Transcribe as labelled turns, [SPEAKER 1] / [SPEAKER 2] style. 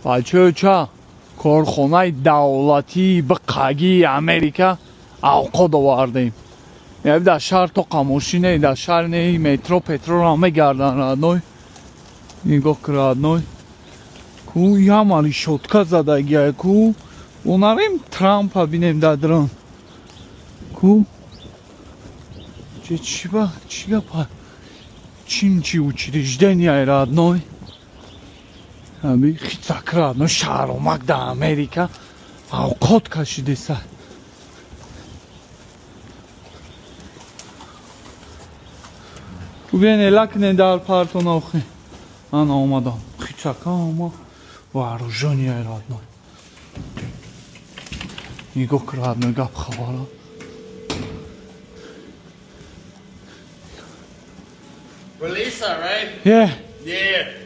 [SPEAKER 1] Бачаё, корхонаи давлатии биқагии Америка авқот овардем. Яби дар шаҳр то мошине, дар шаҳр не, метро петроро мегардан, родной. Нигоҳ ки, родной. Ку ҳама решётка задагия ку. Онарем Трампа бинем дар дрон. Ку? Че чи ба чи гапа? Чин чи учреждения, родной? Ами хицак, родной, шаҳромак дар Америка авқот кашидеса. Ку биен эла кунен дар партон охи. Ана омадам. Хицака ама вооружение, родной. Нигоҳ ки, родной, гап хабара.
[SPEAKER 2] Releasa, right?
[SPEAKER 1] Yeah.
[SPEAKER 2] Yeah.